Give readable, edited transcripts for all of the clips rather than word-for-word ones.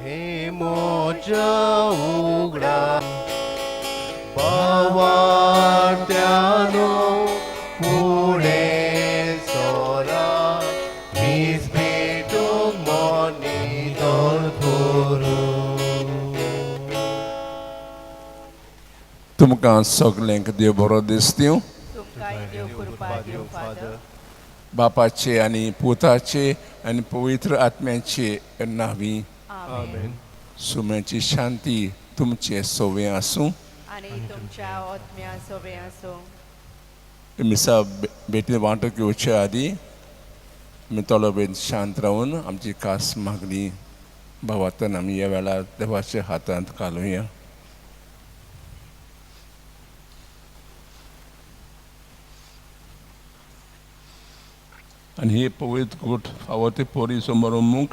हे म्हज्या उगडा भावार्त्यानो फुडें सोरा मीस भेटूंक मन नितळ करूं. तुमकां सगल्यांक देव बरो दिसतीं. तुमकांय देव कृपा दिवं फादर. बापाचे आनी पुताचे आनी पवित्र आत्म्याचे नांवी. आमेन. सुम्याची शांती तुमचे सोवे आसूं. आनी तुमच्या आत्म्या सोबे आसूं. मिसा भेटी वांटो घेवचे आदी आमी थोडो वेळ शांत रावन आमची खास मागणी भावांतल्यान आमी ह्या वेळार देवाच्या हातांत घालुया. आनी ही पवित्र कूट फावो ते पोरी समोर मुख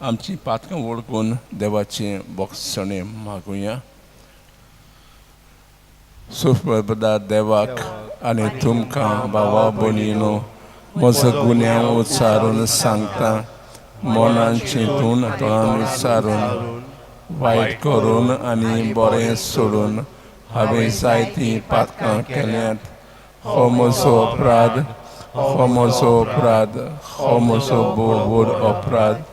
आमची पातकां वळखून देवाचें बोगसणें मागुया. सुप्रदा देवाक आनी तुमकां भावा भयणीनो म्हजो गुन्यांव उच्चारून सांगता, मनान चिंतून तोंडान उच्चारून वायट करून आनी बरें सोडून हांवें जायतीं पातकां केल्यांत. हो म्हजो अपराध, हो म्हजो अपराध, हो म्हजो भोव अपराध.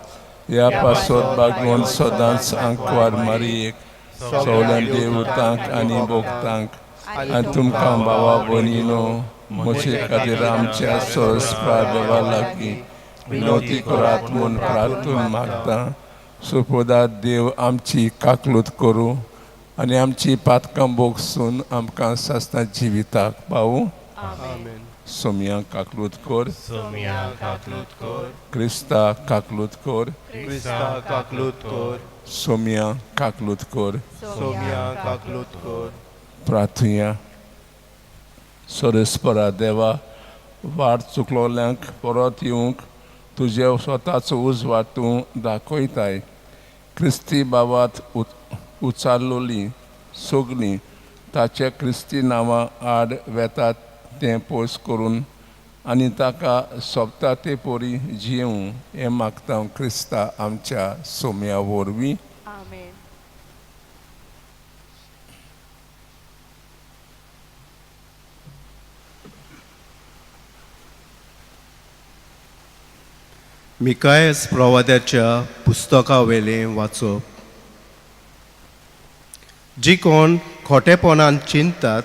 ह्या पासत बागोवन सदांच आंकवार मारयेक, सगल्या देवतांक आनी भोक्तांक आनी तुमकां भावा भयणीनो म्हजे खातीर आमच्या सरस्पा देवा लागीं विनवती करात म्हूण प्रार्थून मागता. सुपोदा देव आमची काकलूत करूं आनी आमची पातकां भोगसून आमकां सासना जिविताक पावूं. आमेन. सोमया काकलूत कर. सोमया काकलूत कर. क्रिस्ता काकलूत कर. क्रिस्ता काकलूत कर. सोमया काकलूत कर. सोमया काकलूत कर. प्रार्थुया. सरस्परा देवा, वाट चुकलोल्यांक परत येवंक तुजे स्वताचो उजवाड तूं दाखयताय. क्रिस्ती बाबात उचारलोली सगलीं ताच्या क्रिस्ती नांवा आड वेतात तें पयस करून आनी ताका सोबता ते पोरी जियेवं हें मागता क्रिस्ता आमच्या सोम्या वरवीं. आमेन. मिकायस प्रवाद्याच्या पुस्तकावेलें वाचप. जी कोण खोटेपणान चिंततात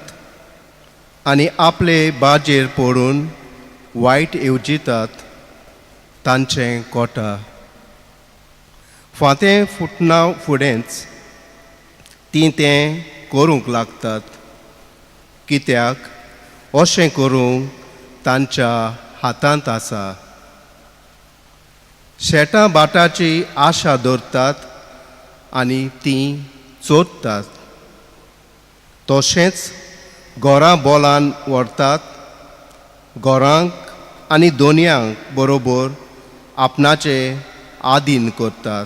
आनी आपले बाजेर पडून वायट येवजितात तांचें कोटा फांतें फुटना फुडेंच तीं तें करूंक लागतात, कित्याक अशें करूंक तांच्या हातांत आसा. शेतां भाटाची आशा दवरतात आनी तीं चोरतात, तशेंच घरां बोलान व्हरतात, घरांक आनी दोनयांक बरोबर आपणाचे आदीन करतात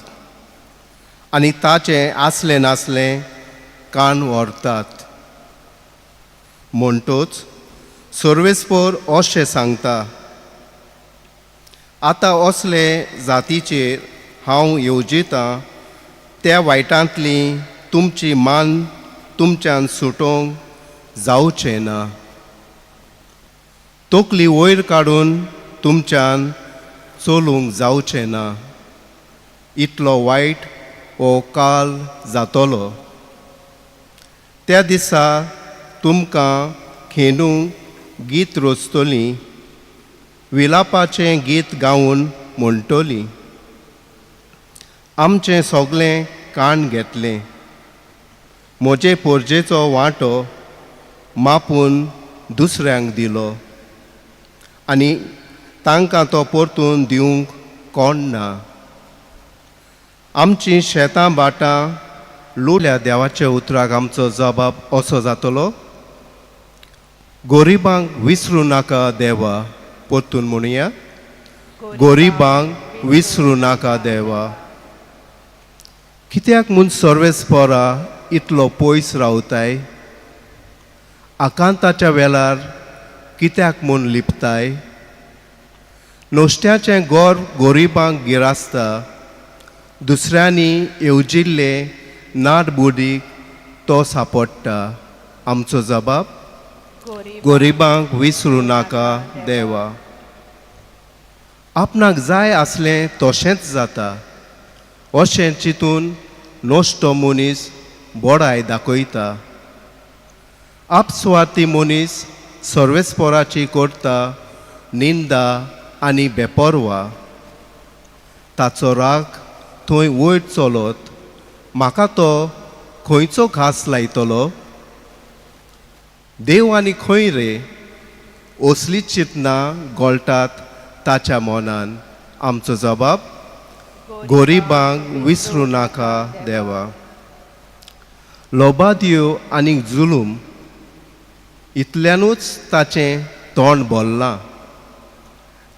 आनी ताचें आसलें नासलें कान व्हरतात. म्हणटोच सर्वेस्पोर अशें सांगता, आतां असले जातीचेर हांव येवजितां त्या वायटांतली तुमची मान तुमच्यान सुटोवंक जावचें ना. तकली वयर काडून तुमच्यान चलूंक जावचें ना, इतलो वायट हो काल जातलो. त्या दिसा तुमकां खेणूंक गीत रचतलीं, विलापाचें गीत गावन म्हणटलीं. आमचें सगलें काण घेतलें, म्हजे पोरजेचो वांटो मापून दुसऱ्यांक दिलो आनी तांकां तो परतून दिवंक कोण ना. आमचीं शेतां भाटां लुल्या. देवाच्या उतराक आमचो जबाब असो जातलो, गरिबांक विसरूं नाका देवा. परतून म्हणुया, गरिबांक विसरूं नाका देवा. कित्याक म्हूण सर्वेस्पोरा इतलो पयस रावताय, आकांताच्या वेळार कित्याक म्हूण लिपताय? नुस्त्याचें गोर गरिबांक गिरासता, दुसऱ्यांनी येवजिल्ले नाटबुडीक तो सांपडटा. आमचो जबाब गरिबांक विसरूं नाका देवा. आपणाक जाय आसलें तशेंच जाता अशें चिंतून नश्टो मनीस बोडाय दाखयता. आपस्वार्थी मनीस सर्वेस्पोराची करता निंदा आनी बेपर्वा. ताचो राग थंय वयर चलत म्हाका तो खंयचो घास लायतलो. देव आनी खंय रे असली चिंतनां गोळटात ताच्या मनान. आमचो जबाब गरिबांक विसरूं नाका देवा. लोबादियो आनी जुलूम इतल्यानूच ताचें तोंड भरलां.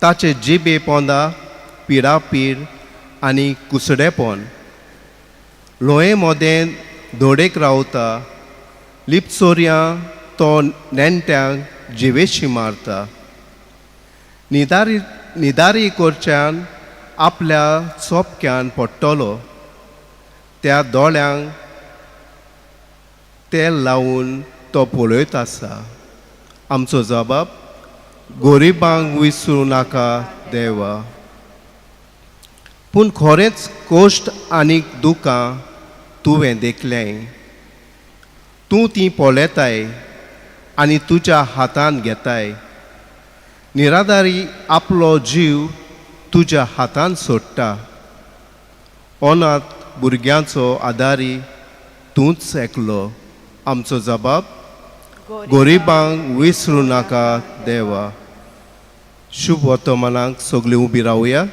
ताचे जिबे पोंदा पिडापीड आनी कुसडेपण. लोये मोदें धोडेक रावता. लिपचोरयां तो नेण्ट्यांक जिवेशी मारता. निदारी निदारी करच्यान आपल्या सोपक्यान पडटलो. त्या दोळ्यांक तेल लावन तो पळयत आसा. आमचो जबाब गरिबांक विसरूं नाका देवा. पूण खरेंच कश्ट आनी दुकां तुवें देखलें. तूं तीं पळयताय आनी तुज्या हातान घेताय. निराधारी आपलो जीव तुज्या हातान सोडटा. अनाथ भुरग्यांचो आदारी तूंच एकलो. आमचो जबाब गरिबांक विसरूं नाका देवा. शुभ वर्तमानाक सगळीं उबी रावया.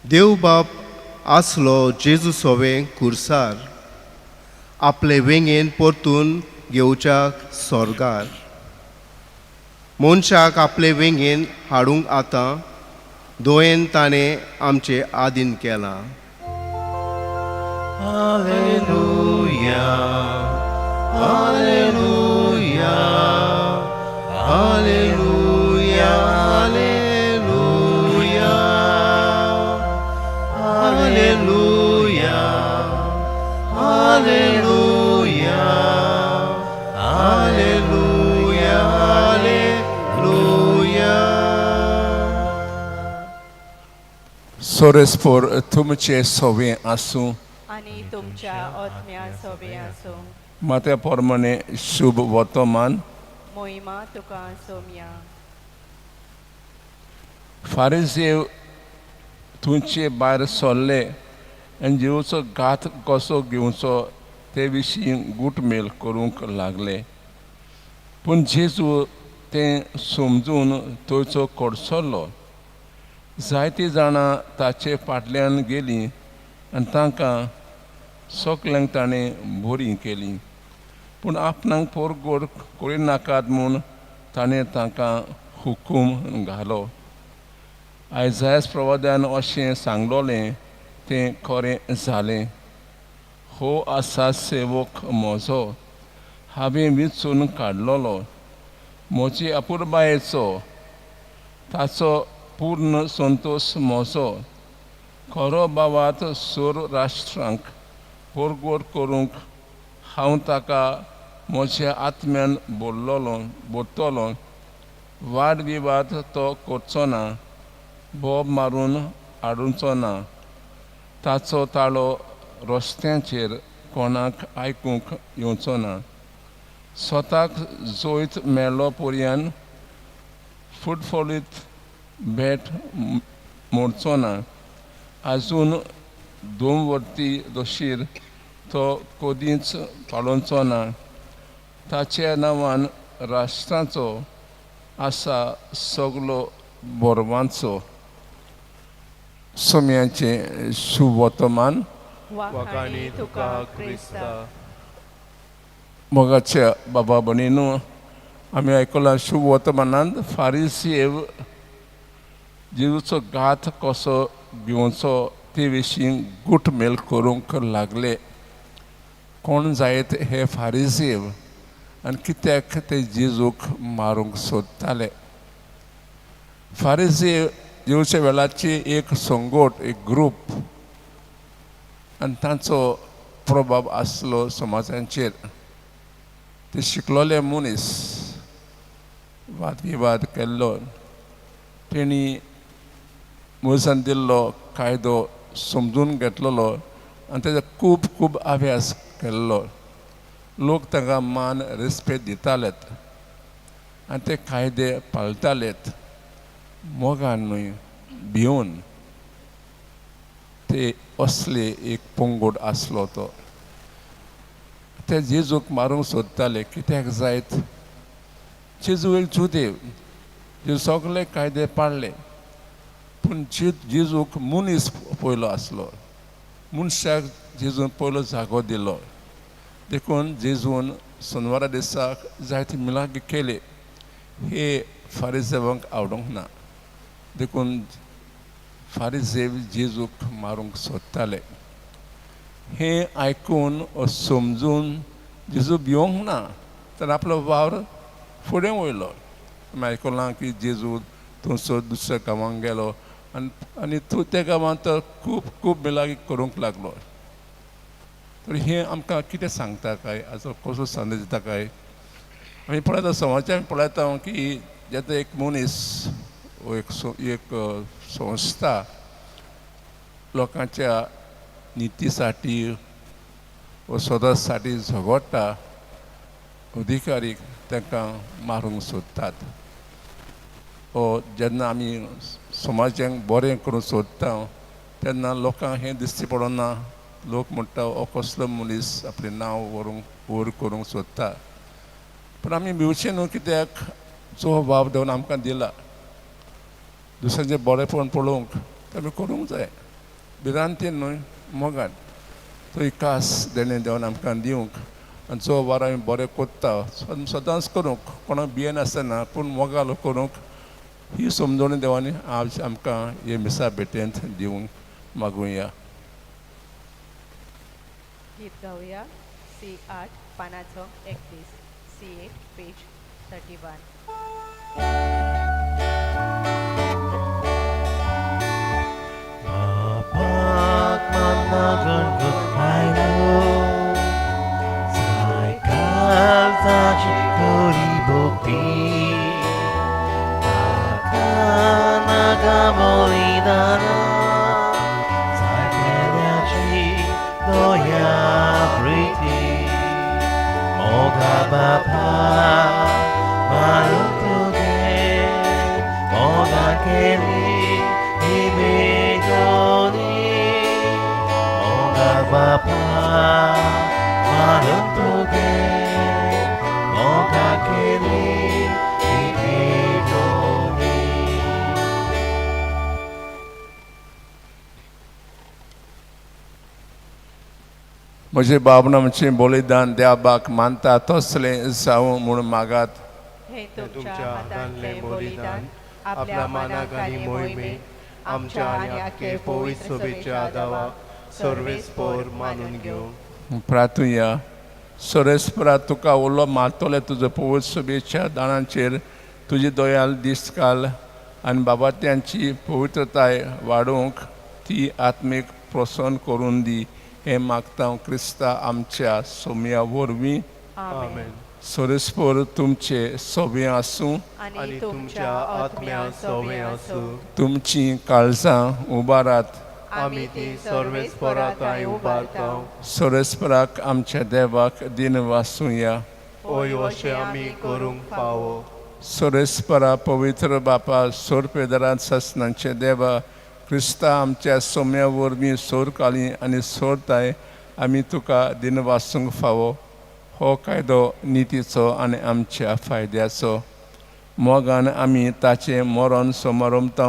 देव बाप आसलो जेजू सोवे कुर्सार आपले वेंगेन परतून घेवच्याक सोर्गार. मनशाक आपले वेंगेन हाडूंक आतां दोयेन ताणें आमचे आदीन केलां. Hallelujah hallelujah hallelujah hallelujah hallelujah hallelujah hallelujah hallelujah. सोरेस्पोर तुमचे सोवे आसूं आनी तुमच्या आत्म्या सोबे आसूं. मात्या प्रमाणे शुभ वर्तमान. मोहिमा तुका सोम्या. फारिजेव तुमचे भायर सरले आनी जेवचो घात कसो घेवचो ते विशीं गुटमेल करूंक लागले. पूण जेजू तें समजून थंयचो कडसरलो. जायतीं जाणां ताचे फाटल्यान गेलीं आनी तांकां सगल्यांक ताणें बरीं केलीं. पूण आपणाक पोरगोड करिनाकात म्हूण ताणें तांकां हुकूम घालो. आयजायस प्रवाद्यान अशें सांगलोलें तें खरें जालें. हो आसा सेवक म्हजो, हांवें विंचून काडलोलो, म्हजे अपुरबायेचो, ताचो पूर्ण संतोश म्हजो. खरो बावात सोर राष्ट्रांक पोरगोड करूंक हांव ताका म्हज्या आत्म्यान बोल्लोलो बोरतलो. वाद विवाद तो करचो ना, बोब मारून हाडुचो ना. ताचो ताळो रस्त्यांचेर कोणाक आयकूंक येवचो ना. स्वताक जैत मेळ्ळो पर्यान फुटफोलीत भेट मोडचो ना. आजून दोमवर्ती दोशीर तो कदींच पाळोवचो ना. ताच्या नांवान राष्ट्राचो आसा सगलो बोरवांचो. सोम्याचें शुभवर्तमान. वाखाणी तुका क्रिस्ता. मोगाच्या बाबा भयणीनू, आमी आयकलां शुभवर्तमानांत फारिसेव जेजूचो घात कसो घेवचो ते विशीं गुटमेल करूंक लागले. कोण जायत हे फारिसेव आनी कित्याक ते जेजूक मारूंक सोदताले? फारिसेव जेजूच्या वेळाची एक संगोट, एक ग्रूप आनी तांचो प्रभाव आसलो समाजाचेर. ते शिकलोले मनीस, वाद विवाद केल्लो, तेणी मोजान दिल्लो कायदो समजून घेतलेलो आनी तेजो खूब खूब अभ्यास केल्लो. लोक तांकां मान रेस्पेद दितालेत आनी ते कायदे पाळटालेत, मोगान न्हय भिवन. ते असले एक पंगड आसलो तो. ते जेजूक मारूंक सोदताले. कित्याक जायत? जेजू एक जुदेव, जेजू सगळे कायदे पाळ्ळे, पूण जेजूक मनीस पयलो आसलो. मनशाक जेजून पयलो जागो दिलो. देखून जेजून सोनवारा दिसाक जायते मिलाग्री केले, हे फारिजेवांक आवडूंक ना. देखून फारिजेव जेजूक मारूंक सोदताले. हें आयकून ओ समजून जेजू भिवंक ना, तर आपलो वावर फुडें वयलो. आमी आयकलां की जेजू थंयसर दुसऱ्या गांवांक गेलो आनी आनी तूं त्या गांवांत तो खूब खूब मिलाग्री करूंक लागलो. तर हें आमकां कितें सांगता काय? हाचो कसो संदेश दिता काय? आमी पळयता, समाजान आमी पळयता की जेन्ना एक मनीस वो एक संस्था लोकांच्या नितीसाठी व स्वतासाठी झगडटा, अधिकारी तांकां मारूंक सोदतात. ओ जेन्ना आमी समाजाक बरें करूंक सोदता तेन्ना लोकांक हें दिश्टी पडना. लोक म्हणटा, हो कसलो मनीस आपलें नांव व्हरूंक व्हड करूंक सोदता. पूण आमी भिवचें न्हू, कित्याक जो वावर देवान आमकां दिला दुसऱ्यांचें बरेंपण पळोवंक, तें आमी करूंक जाय, भिरांतीन न्हय, मोगान. तो एक खास देणें देवान आमकां दिवंक आनी जो वावर आमी बरें कोत्ता सदांच करूंक, कोणाक भियेनासतना पूण मोगान करूंक, ही समजवणी देवानी आज आमकां हे मिसा भेटेंत दिवंक मागुया. गीत गावया C 8, पानाचो 31, C 8, page 31. Bapak managan आयलो सायकालताची करी भक्ती ताका नाका बलिदाना सायकेल्याची दया प्रीती मोगा बापा मारून तुगे मोगा केली इमेजोनी मोगा बापा मारून तुगे मोगा केली इमेजोनी. म्हजे बाबन आमचें बलिदान देवाक मानता तसलें जावं म्हूण मागात. हे तुमच्या तुमच्या हातांतलें हातांतलें बलिदान बलिदान आपल्या मानाक आनी मोहिमेक आमच्या आनी आख्खे पवित्र सभेच्या दावा सर्वेस्पोर मानून घेवं. प्रार्थुया. सोरेस्परा, तुका उलो मारतले तुजो पवित्र सभेच्या दाणांचेर तुजी दयाल दिश्ट घाल आनी बाबात्यांची पवित्रताय वाडोवंक ती आत्मीक प्रसन्न करून दी, हें मागता क्रिस्ता आमच्या सोमया वरवीं. आमेन. सोरेस्पोर तुमचे सोबें आसूं. आनी तुमच्या आत्म्या सोबें आसूं. तुमचीं काळजां उबारात. आमी ती सर्वेस्पराताय उबारता. सोरेस्पराक आमच्या देवाक दिन वासुया. ओय, अशें आमी करूंक फावो. सोरेस्परा, पवित्र बापा, सोरपेदरांत ससनांचे देवा, क्रिस्ता आमच्या सोम्या वरवीं सोर काली आनी सोरताय आमी तुका दिन वासूंक फावो. हो कायदो नितीचो आनी आमच्या फायद्याचो. मोगान आमी ताचें मरण समारंभता.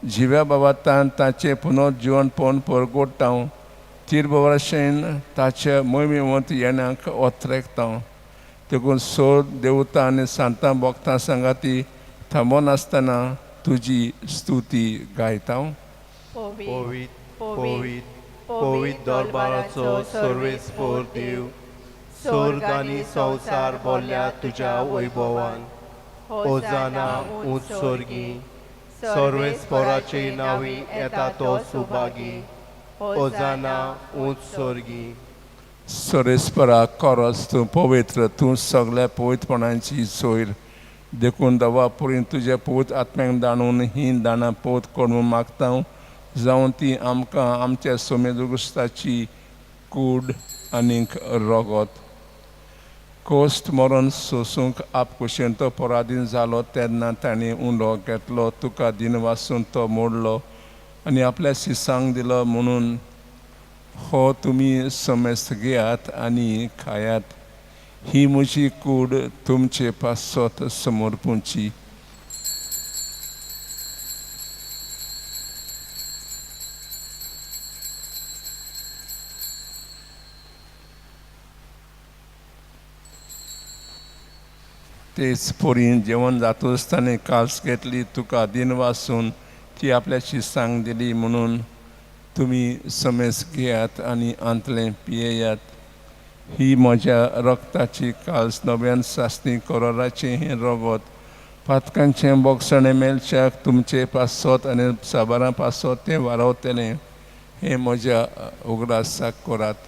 जिव्या बाबातान ताचें पुनर्जिवनपण परगोडटा तीर्भवर्शेन ताचे मोहिमेवंत येण्याक ओत्रेकता देखून सोद देवता आनी सांतां भक्तां सांगाती थांबनासतना तुजी स्तुती गायता. पवित पवित पवित दरबाराचो सर्वेस्पोर देव, स्वर्ग आनी संवसार बोल्ल्या तुज्या वैभवान. ओजाना उंच स्वर्गी, सर्वेस्पोराचे नांवी येता तो सुभागी. ओजाना उंच स्वर्गी. सरेस्परा करस तूं पवित्र, तूं सगळ्या पवित्रपणाची सोयर. देखून दवा पुरीन तुज्या पवित्र आत्म्यांक दाणून ही दाणां पोत करून मागता जावन ती आमकां आमच्या सोमेदुस्ताची कूड आनीक रगत. कोस्ट मरण सोसूंक आपकुशेन तो पराधीन जालो तेन्ना ताणें उंडो घेतलो, तुका दिन वासून तो मोडलो आनी आपल्या शिसांक दिलो म्हणून हो तुमी समेस्त घेयात आनी खायात, ही म्हजी कूड तुमचे पासत समर्पूंची. तेच पोरीन जेवण जातूच ताणें काल्स घेतली, तुका दिन वासून ती आपल्या शिसांक दिली म्हणून तुमी समेस घेयात आनी आंतलें पियेयात. ही म्हज्या रक्ताची काल्स नव्यान सासणी करोराचें हें रगत पातकांचें बोगसणें मेळच्याक तुमचे पासत आनी साबारां पासत तें वारवतलें. हें म्हज्या उगडासाक करात.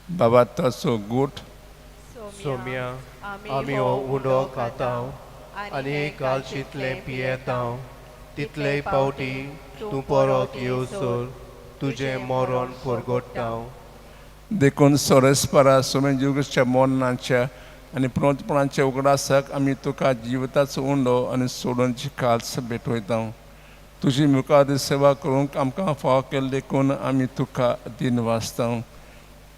बाबा ताचो गूट. सोम्या, आमी हो उंडो खाता आनी कालशींतलें पियेता तितलेय पावटी तूं परत येवसर तुजें मरण परगट्टा. देखून सोरेस्परा सोमेजुच्या मरणाच्या आनी पुनर्पणाच्या उगडासाक आमी तुका जिविताचो उंडो आनी सोडूनची काल्स भेटवयता. तुजी मुखार सेवा करूंक आमकां फावो केल्ले देखून आमी तुका दिन वाचता.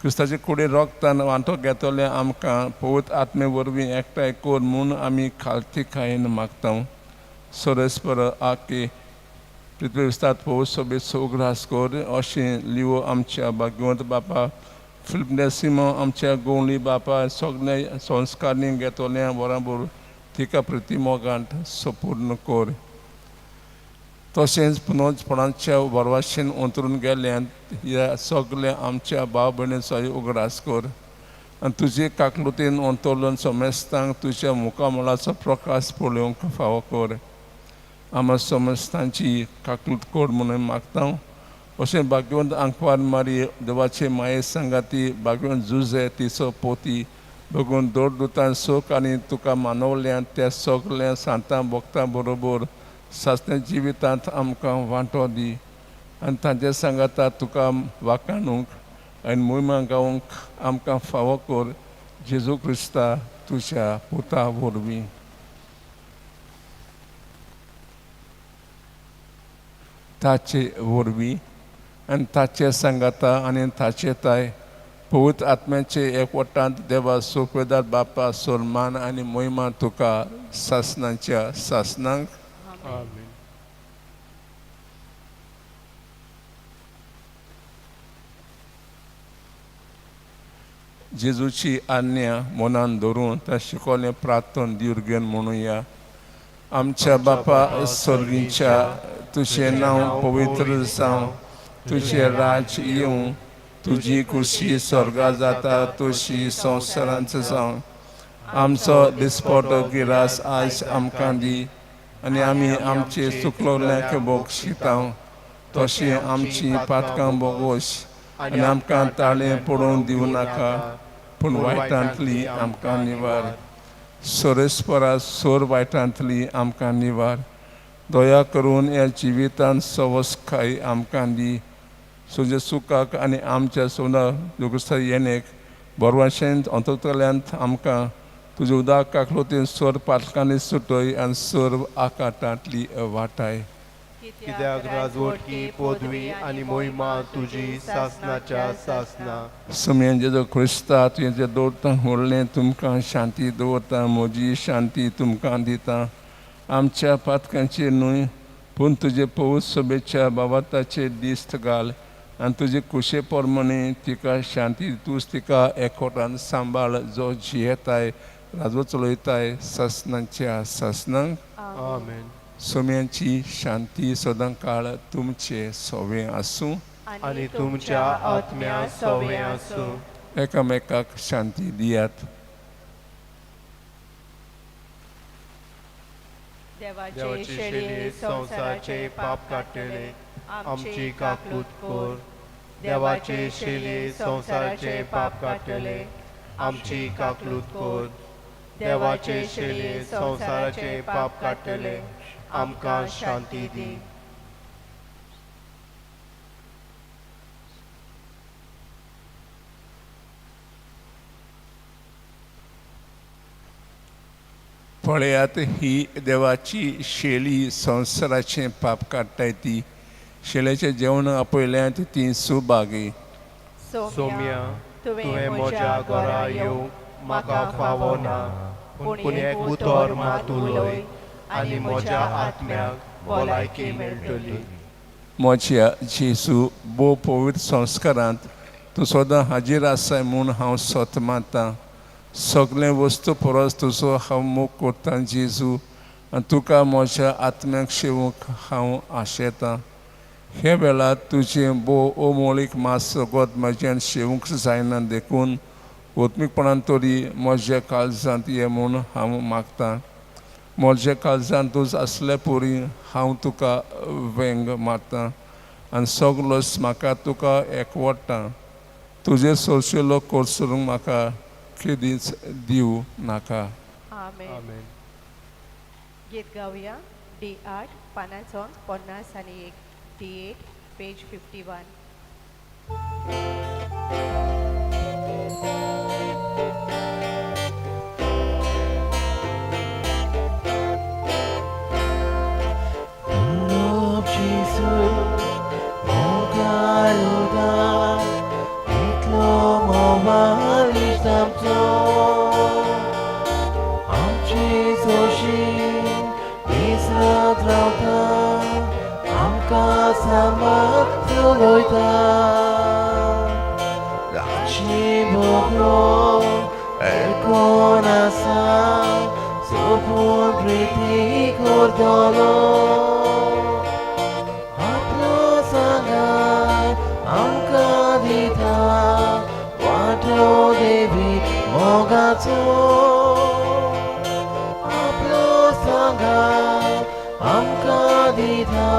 क्रिस्ताचे कुडी रोगतान वांटो घेतले आमकां पवित्र आत्मे वरवीं एकठांय कर म्हूण आमी खालती खायन मागता. सोरेस्पर आके पृथ्वी विस्तार पवित्र सोबेचो उगडास कर अशें लिवो आमच्या भाग्यवंत बापा फिल्म सिमो आमच्या गोवली बापा सगळे संस्कारणी घेतले बराबर तिका प्रतिमोगांत सपूर्ण कर. तशेंच पुनर्पणाच्या बरवाशेन अंतरून गेल्यान ह्या सगळ्या आमच्या भाव भयणीचो उगडास कर आनी तुजे काकलुतीन अंतरलून समेस्तांक तुज्या मुखामळाचो प्रकाश पळोवंक फावो कर. आमा समस्तांची काकलूत कर म्हणून मागता. अशें भाग्यवंत आंकवार मारी देवाचे माये सांगाती भाग्यवंत जुजे तिचो पोती बघून दोर सुख आनी तुका मानवल्यान त्या सगल्या सांतां भक्तां बरोबर सासण्या जिवितांत आमकां वांटो दी आनी तांचे सांगाता तुका वाखाणूंक आनी मोहिमा गावंक आमकां फावो कर जेजू क्रिस्ता तुज्या पुता वरवीं. ताचे वरवीं आनी ताचे सांगाता आनी ताचे ताय पवित्र आत्म्याचे एकवटांत देवा सोपेदार बापा सोलमान आनी मोहिमा तुका सासनाच्या सासनांक. आमेन. जेजूची आज्ञा मनान धरून त्या शिकोवलें प्रार्थन दिर्गेन म्हणुया. आमच्या बापा सर्गीच्या, तुजें नांव पवित्र जावं, तुजें राज्य येवं, तुजी खुशी स्वर्गा जाता तशी संवसारांत जावं. आमचो दिसपटो गिरास आयज आमकां दी आनी आमी आमचे चुकलोल्यांक बोगशिता तशें आमची पातकां बोगोश आनी आमकां ताळें पडोवन दिवं नाका पूण वायटांतली आमकां निवार. सोरेस्परा सोर वायटांतली आमकां निवार. दया करून ह्या जिवितांत सवसकाय आमकां दी. तुज्या सुखाक आनी आमच्या सोना दुगुस्ता येणेक बरवाशेंत अंतरतल्यांत आमकां तुज्या उदक काकलुतीन सोर पातकांनी सुटय आनी सोर आकाटांतली वाटाय. कित्याक राजवटकी पदवी आनी मोहिमा तुजी सासनाच्या सासना. सुमयन जेजू क्रिस्ता, तुवें जे दवरता उरलें तुमकां शांती दवरता, म्हजी शांती तुमकां दिता. आमच्या पातकांचेर न्हय पूण तुजे पवित्र सभेच्या बाबाताचेर दिस्त घाल आनी तुजे कुशे प्रमाणे तिका शांती तूंच तिका एकवटान सांबाळ, जो जियेताय राजवट चलयताय सासनाच्या सासनाक. आमेन. सोम्यांची शांती सदां काळ तुमचे सोवे आसूं. आनी तुमच्या आत्म्या सोवे आसूं. एकामेकाक शांती दियात. देवाचे शेळये, संवसाराचे पाप काडटले, आमची काकूत कर. देवाचे शेळये, संवसाराचे पाप काडटले, आमची काकूत कर. देवाचे शेळये, संवसाराचे पाप काडटले, आमकां शांती दी. पळयात ही देवाची शेळी, संवसाराचें पाप काडटाय ती. शेळेचें जेवण आपयल्यांत ती सुभागी. सोम्या, तुवें म्हज्या घरा येवंक म्हाका फावो ना, पूण एक उतर मात उलय आनी म्हज्या आत्म्याक भलायकी मेळटली. म्हज्या जेजू, भोव पवित्र संस्कारांत तूं सदां हाजीर आसाय म्हूण हांव सत मानतां. सगळें वस्तू परस तुजो हांव मोग करतां जेजू, आनी तुका म्हज्या आत्म्याक शेवूंक हांव आशेतां. हे वेळार तुजें भोव अमोळीक मास रगत म्हज्यान शेवूंक जायना, देखून आत्मीकपणान तरी म्हज्या काळजांत ये म्हूण हांव मागतां. म्हज्या काळजांतूच आसले पुरी हांव तुका वेंग मारतां आनी सगलोच म्हाका तुका एकवडटा. तुजें सोंशिल्लो कोर्सरूंक म्हाका केदींच दिवं नाका. आमेन. आमेन. गीत गावया डी 8 पानाचो 51, D 8 page 51. Lord Jesus, मोगारुदा, इतलो मोवालिश आमचो, आमची सोशी दिसत रावता, आमकां सांबाळ चलयता. रातची भोगलो एकोन आसा, सोपून प्रिती करतलो. आपलो सांगात आमकां दिता, वाटो देवी मोगाचो. आपलो सांगात आमकां दिता,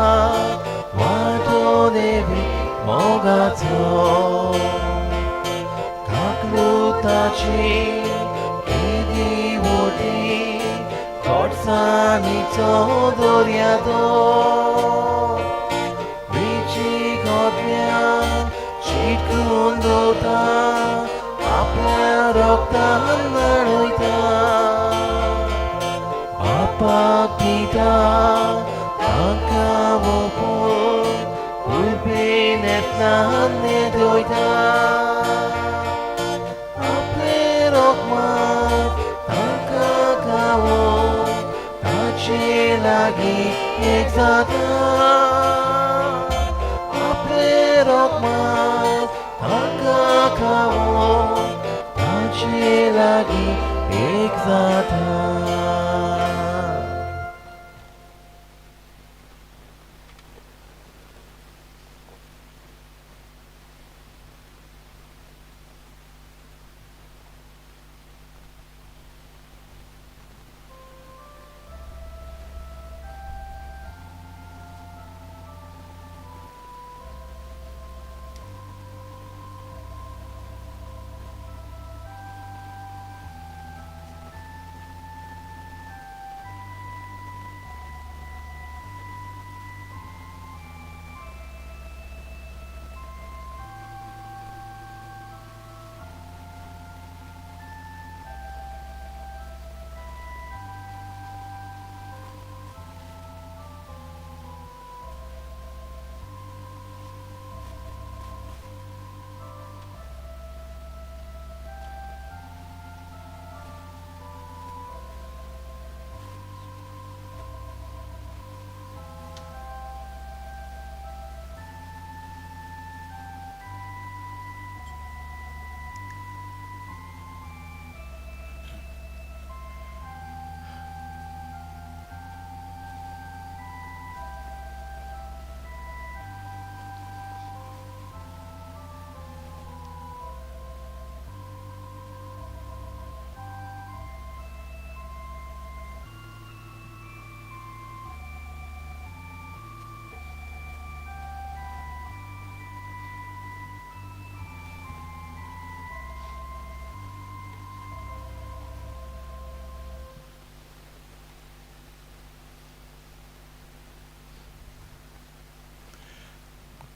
वाटो देवी मोगाचो. काकलुताची केदी मोठी, गोडसाणीचो दर्या तो. विची गोदल्यान चिटकून दवरता, आपल्या रोगतान न्हाणयता. बापाक दिता तांकां ओंपून, उर्बेन येतना न्हेदयता. आपले रोगमान तांकां खावोवन, ताचे लागीं एक जाता. आपले रोगमान तांकां खावोवन, ताचे लागीं एक जाता.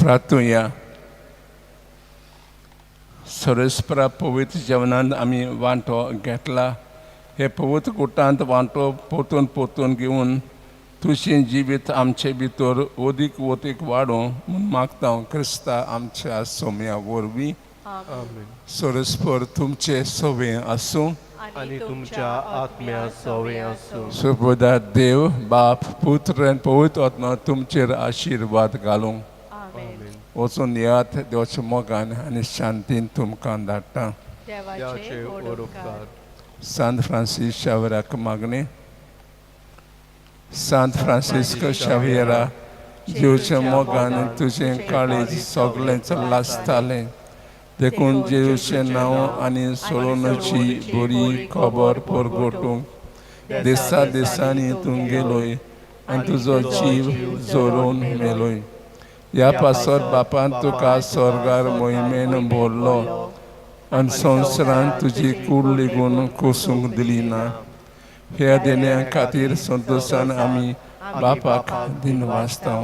प्रार्थुया. सरस्परा पवित्र जेवणांत आमी वांटो घेतला. हे पवित्र कुटांत वांटो पोतून पोतून घेवन तुजें जिवीत आमचे भितर ओदीक ओदीक वाडोवं म्हूण मागता क्रिस्ता आमच्या सोम्या वरवीं. आमेन. सरस्पर तुमचे सवे आसूं. आनी तुमच्या आत्म्या सवे आसूं. सुबोधा देव बाप पुत्र आनी पवित्र आत्मा तुमचेर आशिर्वाद घालूं. आमेन. वचून येयात देवाच्या मोगान आनी शांतीन तुमकां धाडटा. देवाचे देवाचे व्हड व्हड उपकार. उपकार. सांत फ्रांसीस शावेराक मागणें. सांत फ्रांसिस्को शावेरा, जेवच्या मोगान तुजें काळीज सगळेंच लासतालें, देखून जेजूचें नांव आनी सोडोवची बरी खबर परगटूंक दिसा दिसांनी तूं गेलोय आनी तुजो जीव जोरोवन मेलोय. ह्या पासत बापान तुका स्वर्गार मोहिमेन भरलो आनी संवसारांत तुजी कूड लेगून कोसूंक दिली ना. ह्या देण्या खातीर संतोशान आमी बापाक दिनवासता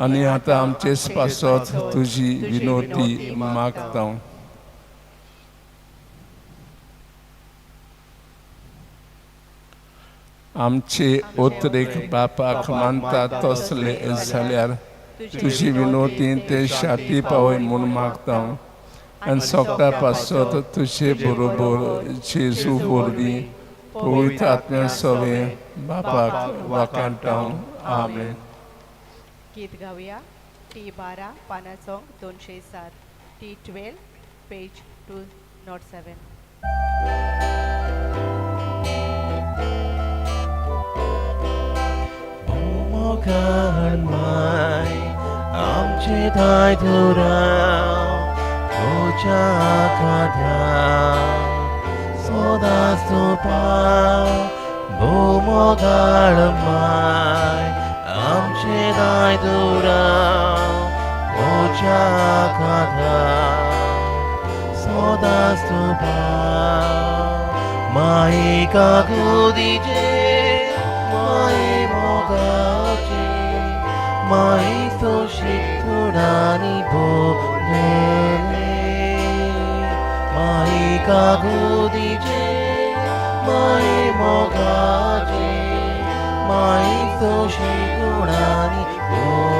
आनी आतां आमचेच पासत तुजी विनोती मागता. आमचे ओतरेक बापाक मानता तसले जाल्यार तुजी विनोती ते शाती पावय म्हूण मागता आनी सोगटा पासत तुजे बरोबर जेजू वरवीं पवित्र आत्म्या सवे बापाक वाकांटा. आमेन. गीत गावया टी 12 पानाचो 207, T 12 page 207. मोगान my आमचे दाय धुराव तुज्या खात्या सदांच तूं पाव. भोव माय आमचे दाय धुराव तुज्या खात्या सदांच तूं पाव. माई काकुदिचे माये मोगाचे माई सोशिकुणानी बोलले माई काकुदिचे माये मोगाचे माई सोशिकुणानी बोलले.